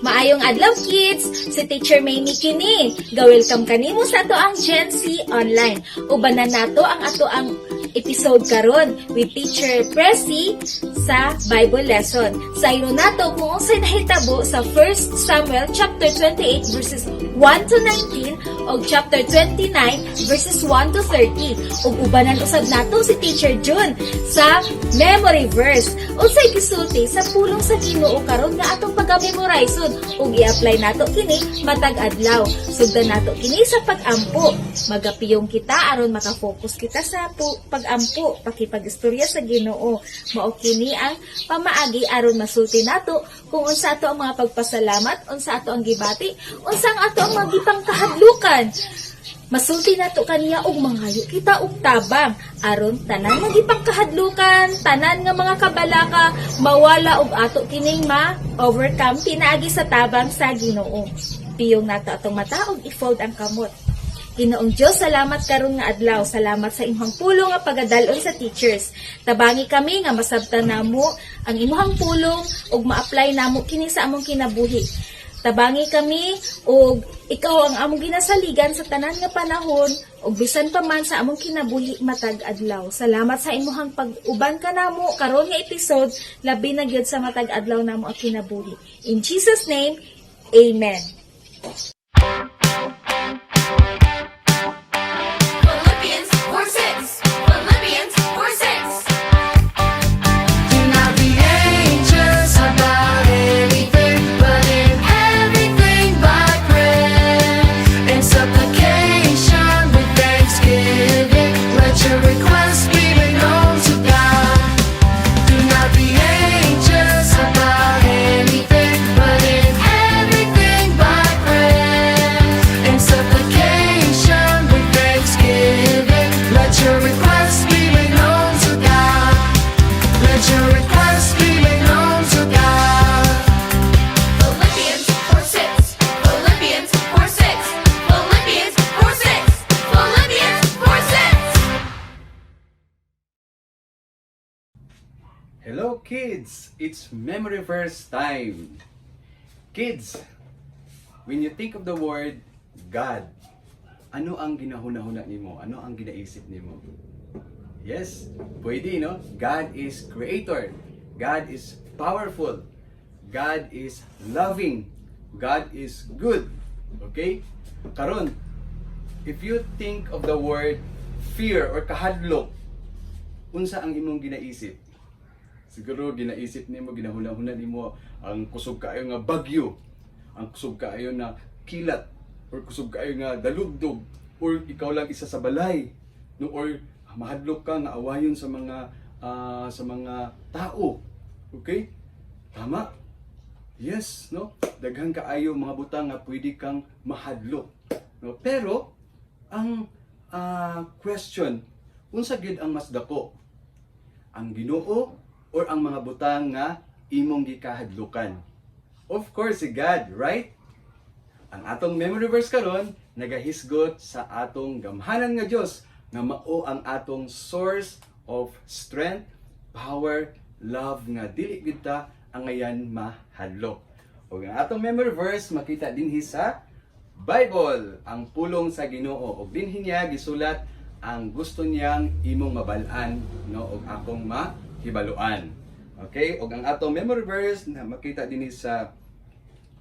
Maayong adlaw, kids! Si Teacher Mamie kini. Ga-welcome kanimo sa atoang Gen Z Online. Uban na nato ang atoang episode karon with Teacher Presi sa Bible lesson. Sayro nato kung unsay nahitabo sa 1 Samuel chapter 28 verses 1 to 19 o chapter 29 verses 1 to 30. Ug ubanan usab nato si Teacher June sa memory verse. Unsay gisulti sa pulong sa Ginoo karon nga atong pag-memorize ug i-apply nato kini matag adlaw. Sugdan nato kini sa pag-ampo. Magapiyong kita aron maka-focus kita sa pag-ampo, pakipag-istorya sa Ginoo. Mao kini ang pamaagi aron masulti nato kung unsa ato ang mga pagpasalamat, unsa ato ang gibati, unsa ang ato ang mga gipangkahadlukan. Masulti nato kaniya og mangayo kita og tabang aron tanan nga gipangkahadlukan, tanan nga mga kabalaka mawala og ato kining ma-overcome pinaagi sa tabang sa Ginoo. Piyong nato atong mata og i-fold ang kamot. Ginoong Diyos, salamat karon nga adlaw. Salamat sa imong pulong nga pagadal-on sa teachers. Tabangi kami nga masabtan namo ang imong pulong ug ma-apply namo kini sa among kinabuhi. Tabangi kami ug ikaw ang among ginasaligan sa tanan nga panahon ug bisan pa man sa among kinabuhi matag adlaw. Salamat sa imong pag-uban kanamo karon nga episode, labi na gyud sa matag adlaw namo ang kinabuhi. In Jesus' name, amen. Philippians 4:6. Philippians 4:6. Do not be anxious about anything, but in everything by prayer and supplication with thanksgiving, let your requests be made known to God. Do not be anxious about anything, but in everything by prayer and supplication with thanksgiving, let your requests be made known to God. Let your requests be made known to God. Philippians 4:6. Philippians 4:6. Philippians 4:6. Philippians 4:6. Hello, kids! It's memory verse time. Kids, when you think of the word God, ano ang ginahuna-huna nimo? Ano ang ginaisip nimo? Yes, pwede, no? God is creator. God is powerful. God is loving. God is good. Okay? Karon, if you think of the word fear or kahadlok, unsa ang imong ginaisip? Siguro ginaisip nimo, ginahuna-huna nimo ang kusog kaayo nga bagyo, ang kusog kaayo na kilat, or kusog kaayo nga dalugdog, or ikaw lang isa sa balay, no, or mahadlok ka nga awayon sa mga tao. Okay? Tama? Yes, no? Daghan kaayo mga butang nga pwede kang mahadlok. No? Pero ang question, unsa gyud ang mas dako? Ang Ginoo or ang mga butang nga imong gikahadlukan? Of course, si God, right? Ang atong memory verse karon nagahisgot sa atong gamhanan nga Dios nga mao ang atong source of strength, power, love nga dili gid ta angayan mahadlok. Ug ang atong memory verse makita dinhi sa Bible, ang pulong sa Ginoo, ug dinhi niya gisulat ang gusto niyang imong mabal-an, no, ug akong mahibaluan. Okay, ug ang atong memory verse na makita dinhi sa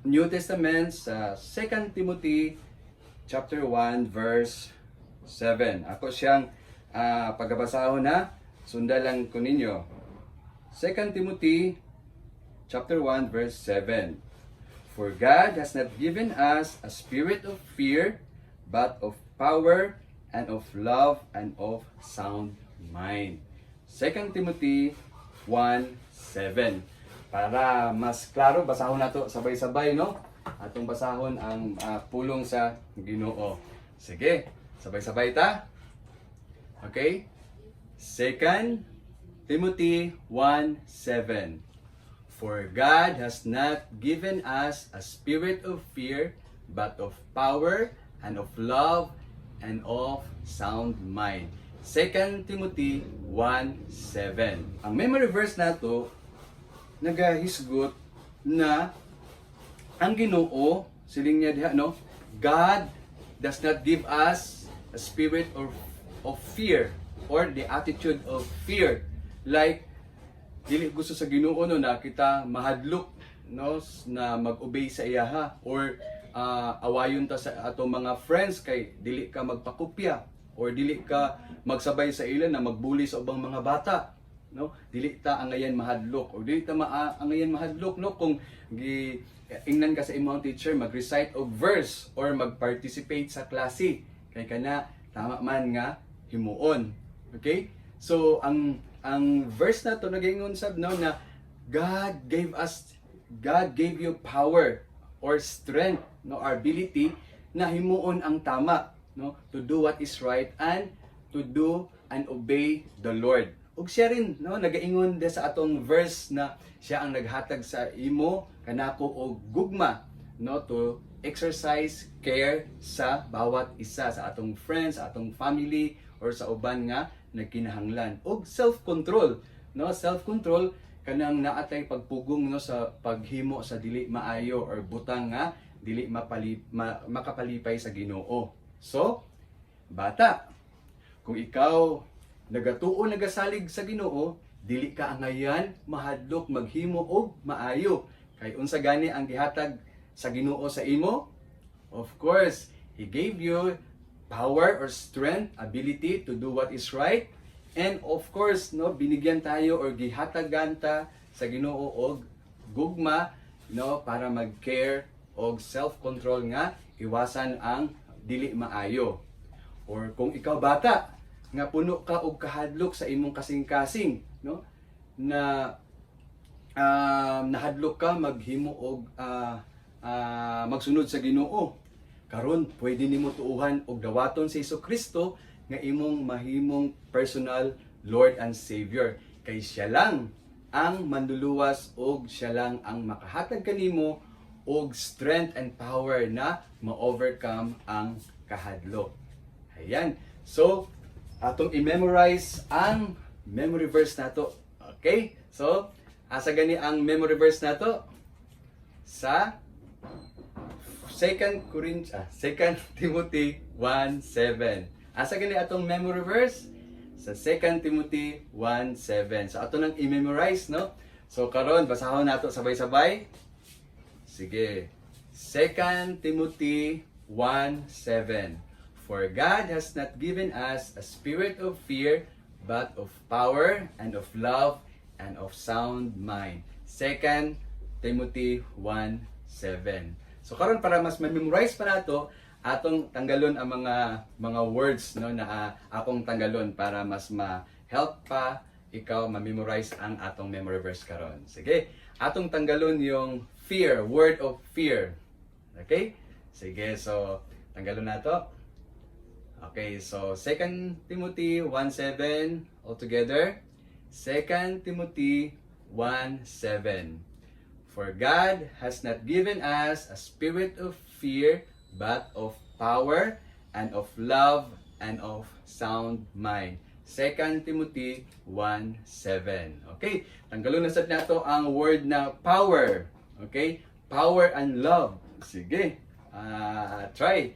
New Testament sa 2 Timothy chapter 1 verse 7. Ako siyang pagabasahon na, sundan lang ko ninyo. 2 Timothy chapter 1 verse 7. For God has not given us a spirit of fear, but of power and of love and of sound mind. 2 Timothy 1:7. Para mas klaro, basahon nato sabay-sabay, no? Atong basahon ang pulong sa Ginoo. Sige, sabay-sabay ta. Okay? 2 Timothy 1:7. For God has not given us a spirit of fear, but of power and of love and of sound mind. 2 Timothy 1:7. Ang memory verse nato nagahisgot na Ang Ginoo, siling niya diha, no? God does not give us a spirit of fear or the attitude of fear. Like dili gusto sa Ginoo, no, na kita mahadlok, no, na mag-obey sa iyaha or awayon ta sa atong mga friends kay dili ka magpakopya or dili ka magsabay sa ila na magbully sa ubang mga bata, no? Dili ta angayan mahadlok or dili ta angayan mahadlok, no, kung gi ingnan ka sa imong teacher mag-recite og verse or mag-participate sa klase kay kana tama man nga himuon. Okay, so ang verse na to nagaingon sab, no, na God gave you power or strength, no, our ability na himuon ang tama, no, to do what is right and to do and obey the Lord. Ug siya rin, no, nagaingon de sa atong verse na siya ang naghatag sa imo kanako og gugma, no, to exercise care sa bawat isa sa atong friends, sa atong family or sa uban nga nagkinahanglan. Og self-control, no? Self-control kanang naatay pagpugong, no, sa paghimo sa dili maayo or butang nga dili makapalipay sa Ginoo. So, bata, kung ikaw nagatuo, nagasalig sa Ginoo, dili ka angayan mahadlok maghimo og maayo. Kay unsa gani ang gihatag sa Ginoo sa imo? Of course, He gave you power or strength, ability to do what is right. And of course, no, binigyan tayo or gihatagan ta sa Ginoo og gugma, no, para mag-care og self-control nga iwasan ang dili maayo. Or kung ikaw, bata, nga puno ka og kahadlok sa imong kasing-kasing, no, na nahadlok ka maghimo og magsunod sa Ginoo. Karon pwede nimo tuuhan og dawaton si Kristo nga imong mahimong personal Lord and Savior. Kay siya lang ang manluluwas og siya lang ang makahatag kanimo og strength and power na ma-overcome ang kahadlok. Ayan. So, atong i-memorize ang memory verse nato. Okay? So, asa gani ang memory verse nato? Sa 2 Corinthians, 2 Timothy 1:7. Asa gani atong memory verse? Sa 2 Timothy 1:7. So ato nang i-memorize, no? So karon basahon nato sabay-sabay. Sige. 2 Timothy 1:7. For God has not given us a spirit of fear, but of power and of love and of sound mind. 2 Timothy 1:7. So karon, para mas ma-memorize pa nato, atong tanggalon ang mga words, no, na akong tanggalon para mas ma-help pa ikaw ma-memorize ang atong memory verse karon. Sige, atong tanggalon yung fear, word of fear. Okay? Sige, so tanggalon nato. Okay, so 2 Timothy 1:7 all together. 2 Timothy 1:7. For God has not given us a spirit of fear, but of power and of love and of sound mind. 2 Timothy 1:7. Okay, tanggalon na sad nato ang word na power. Okay? Power and love. Sige. Try.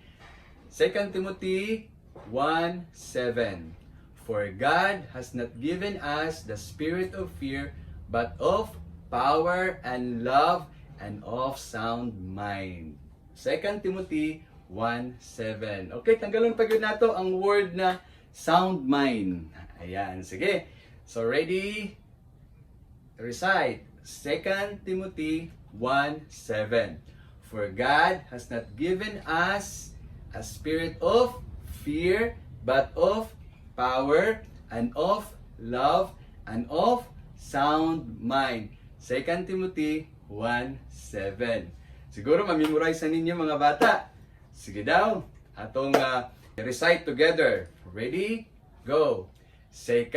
2 Timothy 1:7. For God has not given us the spirit of fear, but of power and love and of sound mind. 2 Timothy 1:7. Okay, tanggalon pa gyud nato ang word na sound mind. Ayan, sige. So ready? Recite 2 Timothy 1:7. For God has not given us a spirit of fear, but of power and of love and of sound mind. 2 Timothy 1:7. Siguro ma-memorize na ninyo, mga bata. Sige daw, atong recite together. Ready? Go. 2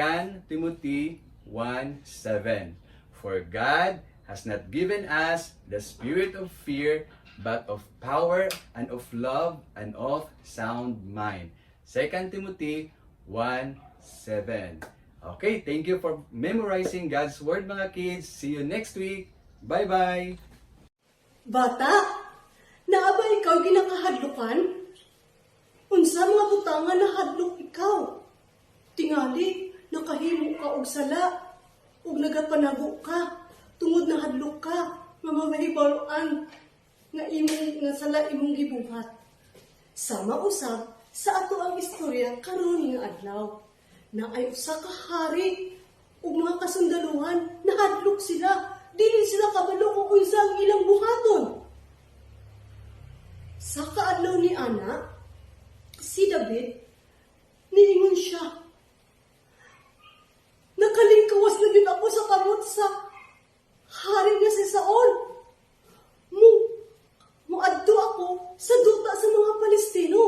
Timothy 1:7. For God has not given us the spirit of fear, but of power and of love and of sound mind. 2 Timothy 1:7. Okay, thank you for memorizing God's Word, mga kids. See you next week. Bye-bye! Bata, naa ba ikaw ginakahadlukan? Unsa mga butanga nahadlok ikaw? Tingali, nakahimo ka og sala, ug nagapanago ka, tungod nahadlok ka, nga mahibaw-an nga imong nga sala imong gibuhat. Sama usab sa ato ang istorya karon nga adlaw. Naay usa ka hari ug mga kasundaluhan, nahadlok sila, dili sila kabalo kung unsa ang ilang buhaton. Sa kaadlaw ni ana, si David niingon siya, "Nakalingkawas na gyud ako sa kamot sa hari nga si Saul. Muadto ako sa duta sa mga Palestino."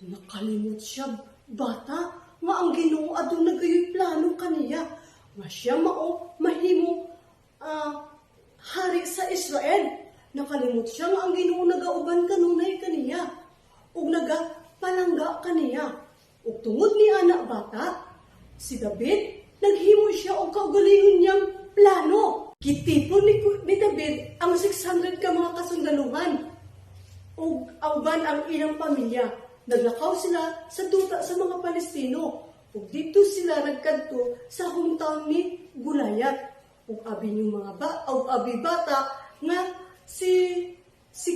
Nakalimot siya, bata, nga ang Ginoo aduna gayoy plano kaniya nga siya mao mahimo hari sa Israel. Nakalimot siya nga ang Ginoo nagauban kanunay kaniya ug nagapalangga kaniya. Ug tungod ni ana, bata, si David naghimo siya og kaugalingon niyang plano. Gitipon ni David ang 600 ka mga kasundaluhan ug auban ang ilang pamilya. Naglakaw sila sa duta sa mga Palestino ug didto sila nagkadto sa hometown ni Goliath. Ug abi niyong mga ba ug abi, bata, nga si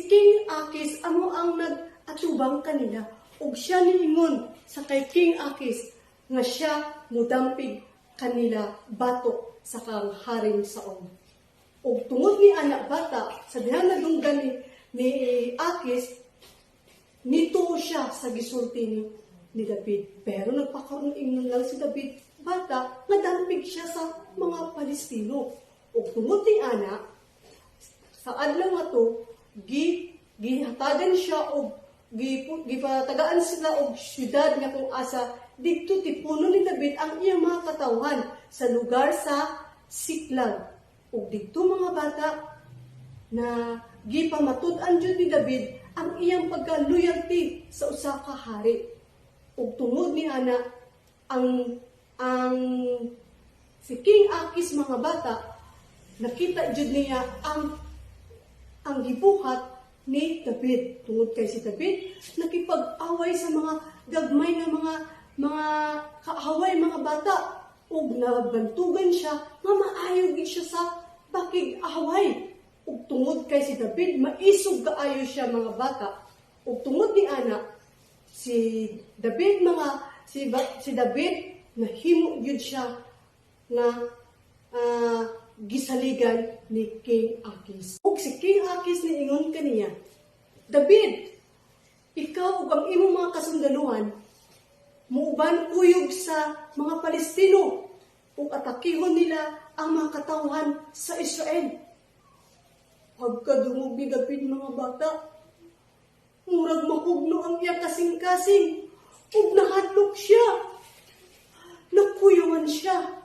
King Akis amo ang nag-atubang kanila, ug siya niingon sa kay King Akis nga siya mudampig kanila batok sa kang Haring Saul. Ug tungod ni ana, bata, sa dihang nadunggan ni Akis, nituo siya sa gisulti ni David. Pero nagpakaroon lang si David, bata, nga dampig siya sa mga Palestino. Ug tungod ni ana, sa adlaw nga to, gihatagan siya og gipatagaan sila og syudad nga kung asa didto tipunon ni David ang iyang mga katawhan sa lugar sa Siklag. Ug didto, mga bata, na gipamatud-an jud ni David ang iyang pagka-loyalty sa usa ka hari. Ug tungod ni ana, ang si King Akis, mga bata, nakita jud niya ang gibuhat ni David. Tungod kay si David nakipag-away sa mga gagmay nga mga kaaway, mga bata, ug nabantugan siya nga maayo gid siya sa pakig-away. Ug tungod kay si David maisog kaayo siya, mga bata, ug tungod ni ana, si David mga si, si David nahimo gyud siya nga gisaligan ni King Akis. Ug si King Akis niingon kaniya, "David, ikaw ug ang imong mga kasundaluhan muuban kuyog sa mga Palestino ug atakihon nila ang mga katawhan sa Israel." Pagkadungog ni David, mga bata, murag mahugno ang iyang kasing-kasing ug nahadlok siya. Nakuyawan siya.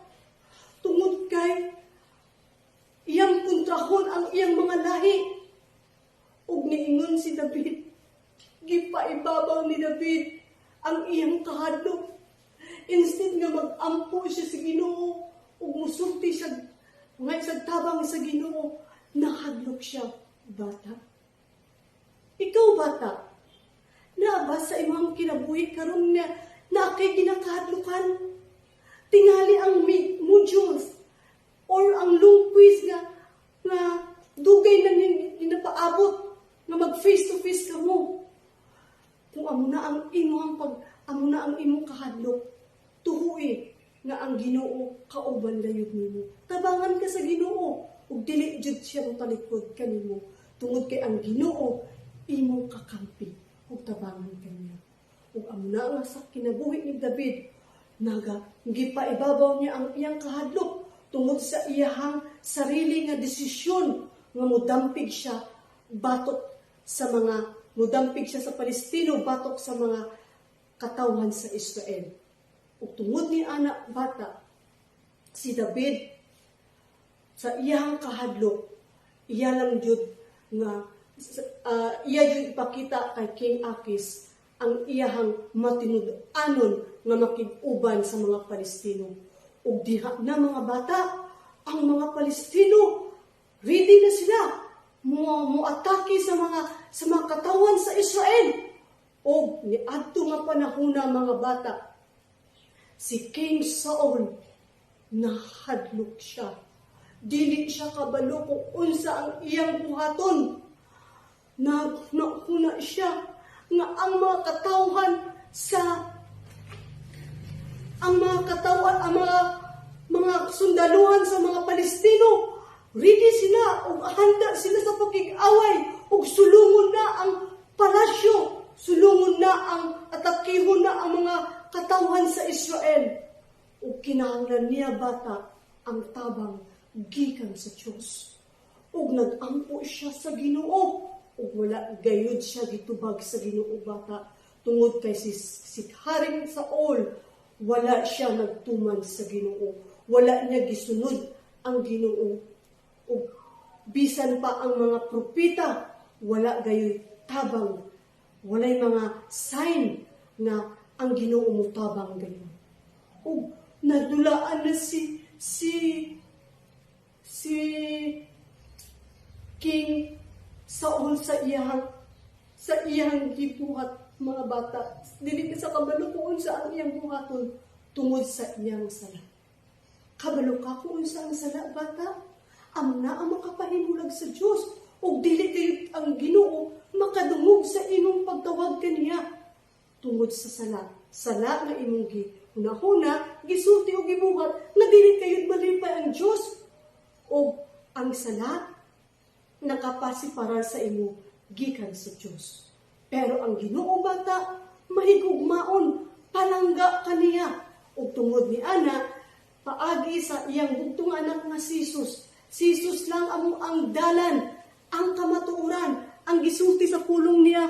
Tungod kay iyang kontrahon ang iyang mga lahi. Ug niingon si David, gipaibabaw ni David ang iyang kahadlok. Instead nga mag-ampo siya sa Ginoo ug musulti siya nga sa tabang sa Ginoo, nahadlok siya, bata. Ikaw, bata, naa ba sa imong kinabuhi karon nga naa kay ginakahadlukan? Tingali ang modules or ang long quiz nga dugay na ni napaabot nga mag face to face ka mo. Kung amo na ang imong kahadlok, tuhui nga ang Ginoo kauban layud nimo. Tabangan ka sa Ginoo ug dili jud siya motalikod kanimo tungod kay ang Ginoo imong kakampi ug tabangan kaniya. Ug amo na nga sa kinabuhi ni David, naga gipaibabaw niya ang iyang kahadlok tungod sa iyahang sarili nga desisyon nga modampig siya batok sa mga modampig siya sa Palestino batok sa mga katawhan sa Israel. Ug tungod ni ana, bata, si David sa iyang kahadlok, iya lang jud nga iya jud ipakita kay King Akis ang iyahang matinud-anon nga makig-uban sa mga Palestino. Ug diha na, mga bata, ang mga Palestino Ready na sila mo atake sa mga katawan sa Israel. Og niadto nga panahona, mga bata, si King Saul nahadlok siya. Dili siya kabalo kung unsa ang iyang buhaton. Naghuna siya nga ang mga katawhan, ang mga sundaluhan sa mga Palestino, ready sila ug handa sila sa pakig-away ug sulungon na ang palasyo, sulungon na ang atakihon na ang mga katawhan sa Israel. Ug kinahanglan niya, bata, ang tabang gikan sa Dios. Ug nag-ampo siya sa Ginoo ug wala gayud siya gitubag sa Ginoo, bata, tungod kay si Haring Saul, wala siya nagtuman sa Ginoo. Wala niya gisunod ang Ginoo. Ug bisan pa ang mga propeta, wala gayoy tabang. Walay mga sign nga ang Ginoo mo tabang gayon. Ug nadulaan na si King Saul sa iyang gibuhat, mga bata. Dili ka sa kabalo kung unsa ang iyang buhaton tungod sa iyang sala. Kabalo ka kung unsa ang sala, bata? Amo na ang makapahimulag sa Dios ug dili kayo ang Ginoo makadungog sa imong pagtawag kaniya tungod sa sala. Sala nga imong gi hunahuna, gisulti o gibuhat nga dili kayo malipay ang Dios. O ang sala nakapasiparar sa imo gikan sa Dios. Pero ang Ginoo, bata, mahigugmaon, palangga kaniya. Ug tungod ni ana, paagi sa iyang bugtong anak nga si Jesus. Si Jesus lang amo ang dalan, ang kamatuoran, ang gisulti sa pulong niya,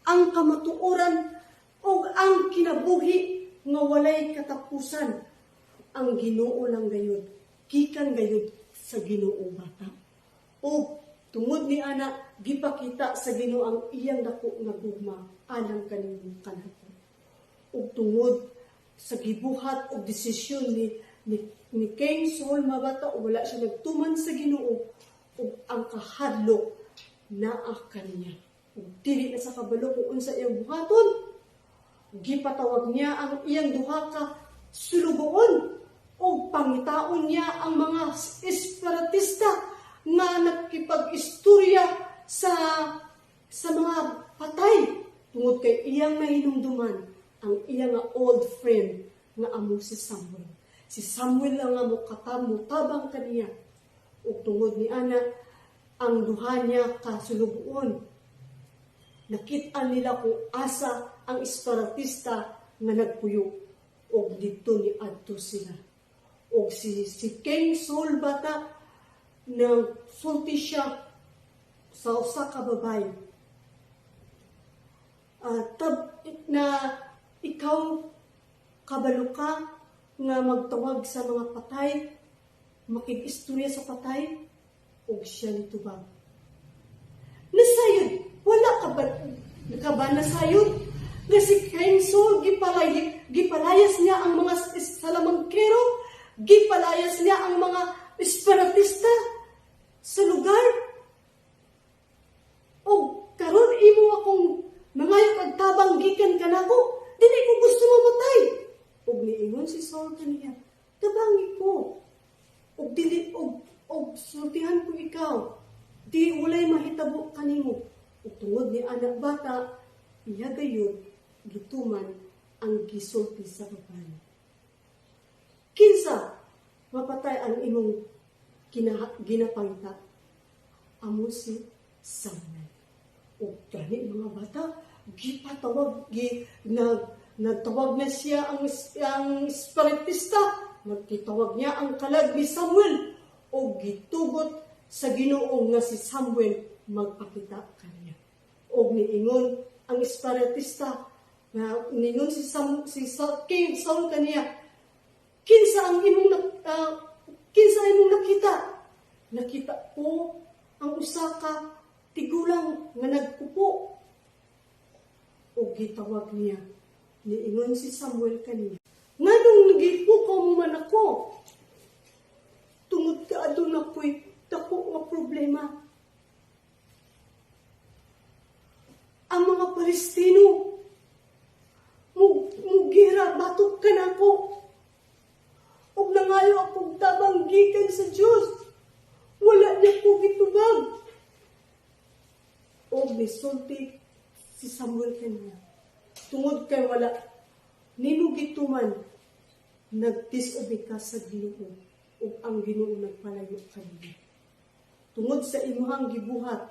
ang kamatuoran ug ang kinabuhi nga walay katapusan. Ang Ginoo lang gayud, gikan gayud sa Ginoo, bata. Ug tungod ni ana, gipakita sa Ginoo ang iyang dako nga gugma alang kanimo kanako. Ug tungod sa gibuhat og desisyon ni King Saul, mga bata, wala siya nagtuman sa Ginoo ug ang kahadlok naa kaniya. Ug dili na sa kabalo kung unsa iyang buhaton. Gipatawag niya ang iyang duha ka sulugoon ug pangitaon niya ang mga espiritista nga nakipag-istorya sa mga patay tungod kay iyang nahinumduman ang iyang nga old friend nga amo si Samuel. Si Samuel lang nga mokatam motabang kaniya. Ug tungod ni ana, ang duha niya ka sulugoon, nakit-an nila kung asa ang espiritista nga nagpuyo og didto ni adto sila. Og si King Saul, bata, nang sulti siya sa usa ka babaye. Tab, na ikaw kabalo ka nga magtawag sa mga patay, makig-istorya sa patay, ug siya nitubag. Nasayod, wala ka ba nasayod nga si King Saul gipalayas niya ang mga salamangkero, gipalayas niya ang mga espiritista sa lugar? O karon imo akong mangayo kag tabang gikan kanako, dili ko gusto mamatay. Ug niingon si Saul kaniya, "Tabangi ko. Ug dili og sultihan ko ikaw. Di walay mahitabo kanimo." Ug tungod ni ana, bata, iya gayud gituman ang gisulti sa babaye. Kinsa mapatay ang imong ginapangita? Amo si Samuel. Ug gani, mga bata, gipatawag gi nag nagtawag na siya ang espiritista, nagtitawag niya ang kalag ni Samuel ug gitugot sa Ginoo nga si Samuel magpakita kaniya. Ug niingon ang espiritista nga niingon si Sam, si Sa, King Saul kaniya, "Kinsa ang imong nakita?" "Nakita ko ang usa ka tigulang nga nagpupo." Ug gitawag niya. Niingon si Samuel kaniya, "Nganong nagipukaw mo man ako?" "Tungod ka aduna ko'y dako nga problema." Nisulti si Samuel kaniya, "Tungod kay wala nimo gituman, nagdisobey ka sa Ginoo ug ang Ginoo nagpalayo kaniya. Tungod sa imuhang gibuhat,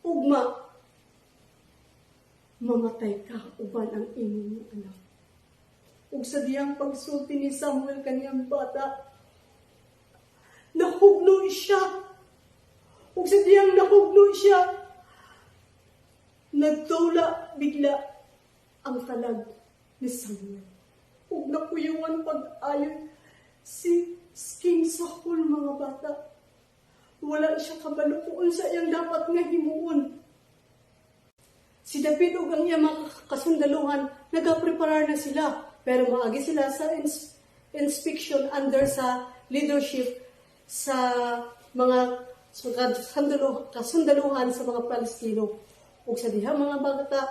ugma mamatay ka uban ang imong anak." Ug sa diyang pagsulti ni Samuel kaniyang bata, nahugno siya. Ug sa diyang nahugno siya, nagtula bigla ang kalag ni Samuel. Ug nakuyawan pag-ayon si King Saul, mga bata. Wala siya kabalo kung unsa iyang dapat nga himuon. Si David ug ang iyang mga kasundaluhan, nagapreparar na sila, pero maagi sila sa inspection under sa leadership sa mga kasundaluhan sa mga Palestino. Ug sa diha, mga bata,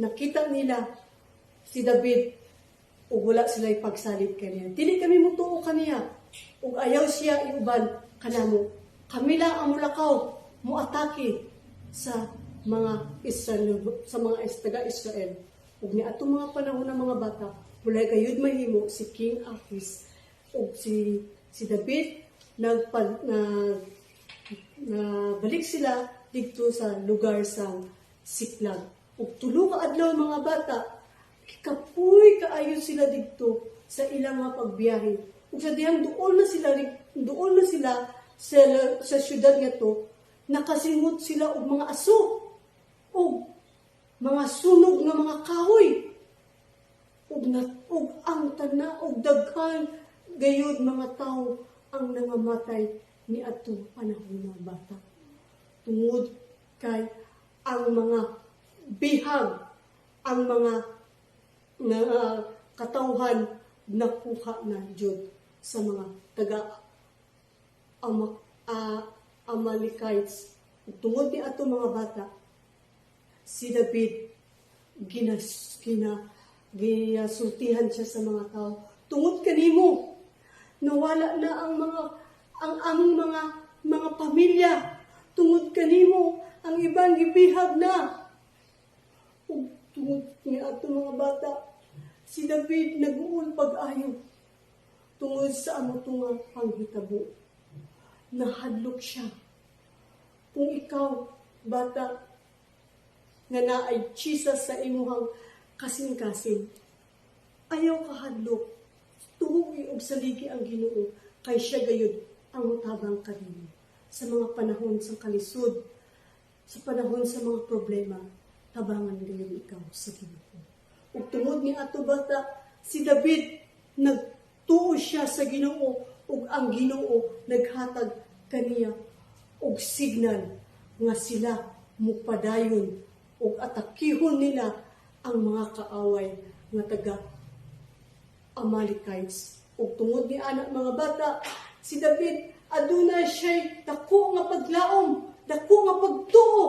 nakita nila si David ug wala sila pagsalig kaniya. "Dili kami mutuo kaniya ug ayaw siya iuban kanamo. Kami lang ang mulakaw, muatake sa mga Israel, sa mga taga-Israel." Ug niadtong mga panahon ng, mga bata, wala gayud mahimo si King Achis ug si David nagpag na balik sila didto sa lugar sa Siklag. Ug 3 ka adlaw, mga bata, kapoy kaayo sila didto sa ilang mga pagbiyahe. Ug sa dihang doon na sila sa syudad nga to, nakasingot sila og mga aso ug mga sunog nga mga kahoy ug na ug ang tana og daghan gayud mga tawo ang nangamatay ni adtong panahon, mga bata, tungod kay ang mga bihag, ang mga nga katawhan, nakuha na jud sa mga taga Amalekites. Ug tungod ni ato, mga bata, si David ginas gina ginasultihan siya sa mga tao, "Tungod kanimo nawala na ang among mga pamilya. Tungod kanimo ang ibang gibihag na." Ug tungod ni ato, mga bata, si David nag-uol pag-ayo tungod sa amo nga panghitabo. Nahadlok siya. Kung ikaw, bata, nga naay Jesus sa imuhang kasing-kasing, ayaw kahadlok. Tuohi og saligi ang Ginoo kay siya gayud ang mutabang kanimo sa mga panahon sa kalisod, sa panahon sa mga problema, tabangan gayud ikaw sa Ginoo. Ug tungod ni ato, bata, si David nagtuo siya sa Ginoo ug ang Ginoo naghatag kaniya og signal nga sila mupadayon ug atakihon nila ang mga kaaway nga taga Amalekites. Ug tungod ni ana, mga bata, si David aduna siya'y dako nga paglaom, dako nga pagtuo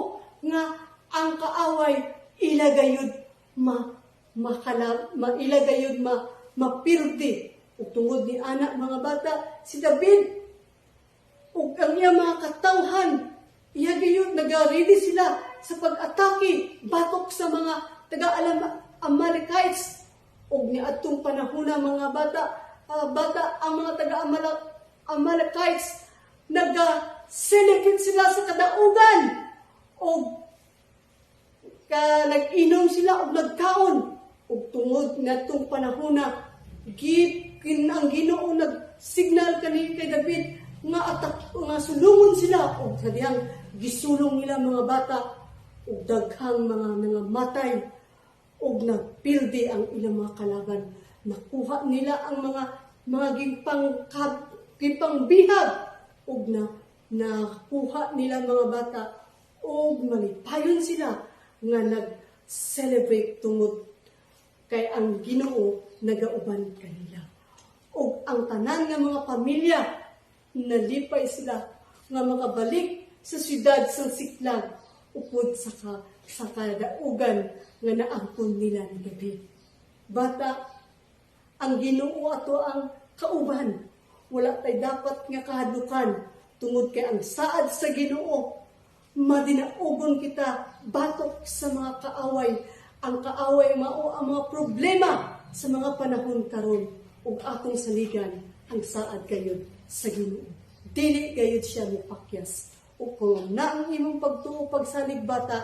nga ang kaaway ila gayud ma makala maila gayud ma mapirdi. Ug tungod ni ana, mga bata, si David ug ang iya mga katawhan, iya gayud naga-ready sila sa pag-atake batok sa mga taga Amalekites. Ug niadtong panahona, mga bata, ang mga taga Amalekites naga-celebrate sila sa kadaugan ug ka nag-inom sila og nagkaon. Ug tungod ngadtong panahona, ang Ginoo nag-signal kani kay David nga atak nga sulungon sila. Og sa dihang gisulong nila, mga bata, ug daghang mga nangamatay ug nagpildi ang ilang mga kalaban. Nakuha nila ang mga ginpang bihag ug na nakuha nila, mga bata, ug malipayon sila nga nag-celebrate tungod kay ang Ginoo nagauban kanila. Ug ang tanan nga mga pamilya nalipay sila nga makabalik sa syudad sa Siklag upod sa kadaugan nga naangkon nila ni David. Bata, ang Ginoo ato ang kauban. Wala tay dapat nga kahadlukan tungod kay ang saad sa Ginoo Madinaugon kita batok sa mga kaaway. Ang kaaway mao ang mga problema sa mga panahon karon ug atong saligan ang saad gayud sa Ginoo. Dili gayud siya mopakyas. Ug kung na ang imong pagtuo, pagsalig, bata,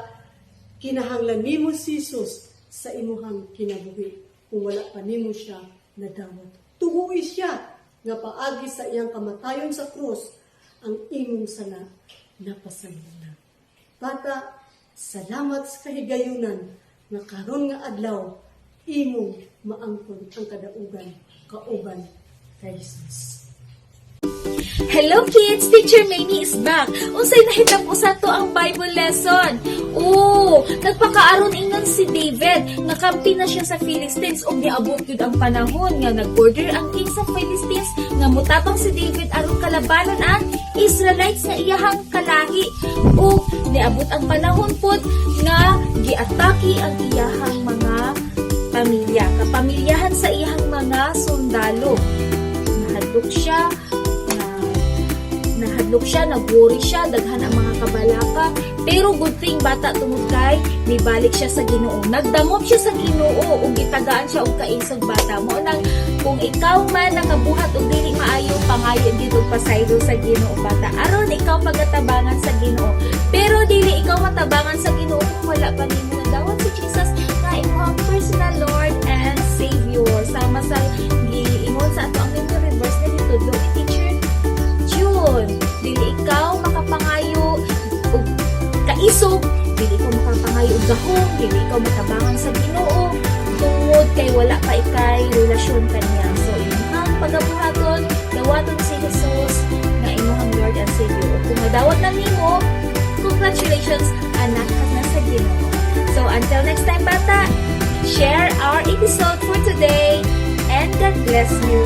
kinahanglan nimo si Jesus sa imuhang kinabuhi kung wala pa nimo siya nadawat. Tuoi siya nga paagi sa iyang kamatayon sa krus ang imong sala napasaylo na. Bata, salamat sa kahigayunan nga karon nga adlaw imong maangkon ang kadaugan kauban kay Jesus. Hello, kids! Teacher Mamie is back! Unsay nahitabo sa atoang Bible lesson? Oh, nagpakaaron ingon si David nga kampi na siya sa Philistines ug niabot gyud ang panahon nga nag-order ang king sa Philistines nga mutabang si David aron kalabanon ang Israelites nga iyahang kalahi. Ug niabot ang panahon pud nga giatake ang iyahang mga pamilya, kapamilyahan sa iyahang mga sundalo. Nahadlok siya, nag-worry siya, daghan ang mga kabalaka. Pero good thing, bata, tungod kay mibalik siya sa Ginoo. Nagdangop siya sa Ginoo ug gitagaan siya og kaisog, bata. Mao nang kung ikaw man nakabuhat og dili maayo, pangayo gyud og pasaylo sa Ginoo, bata. Aron ikaw pagatabangan sa Ginoo. Pero dili ikaw matabangan sa Ginoo kung wala pa nimo nadawat si Jesus nga imong personal Lord and Savior. Sama sa giingon sa atoang memory verse na gitudlo ni Teacher June. Dili ikaw makapangayo og kaisog, dili ikaw makapangayo og gahom, dili ikaw matabangan sa Ginoo tungod kay wala pa ikay relasyon kaniya. So imong pagabuhaton, dawaton si Jesus nga imong Lord and Savior. Ug kung madawat na nimo, congratulations, anak ka na sa Ginoo. So until next time, bata, share our episode for today and God bless you.